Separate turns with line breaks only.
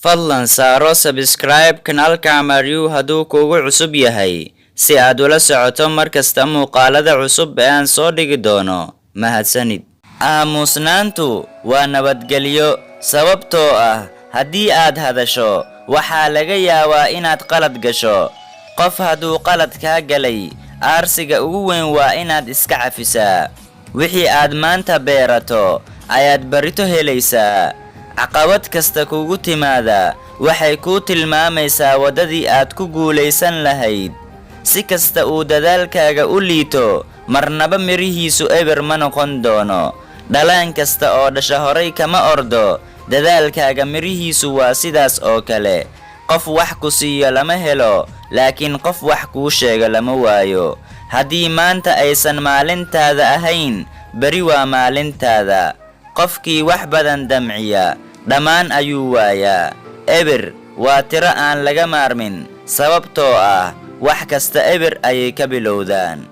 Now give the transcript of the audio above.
Fadlan saaro subscribe kanaalka Amaryu hadduu kuugu cusub yahay, si aad ula socoto mar kasta muuqaalada cusub ee aan soo dhigi doono. Mahadsanid. Aamusnaantu waa nabadgelyo, sababtoo ah haddii aad hadasho, waxaa laga yaabaa inaad qalad gasho. Qof hadduu qalad kaa galay, aarsiga ugu weyn waa inaad iska cafisaa. Wixii aad maanta beerato ayaad barito helaysaa. Caqabad kasta kugu timaada waxay kuu tilmaamaysaa waddadii aad ku guulaysan lahayd. Si kasta uu dadaalkaaga u liito, marnaba mirihiisu eber ma noqon doono. Dhalaan kasta oo dhasha horay kama ordo, dadaalkaaga mirihiisu waa sidaas oo kale. Qof wax ku siiyo lama helo, laakiin qof wax kuu sheego lama waayo. Haddii maanta aysan maalintaada ahayn, beri waa maalintaada. Qofkii wax badan damciya, dhammaan ayuu waayaa. Eber waa tiro aan laga maarmin, sababtoo ah wax kasta eber ayay ka bilowdaan.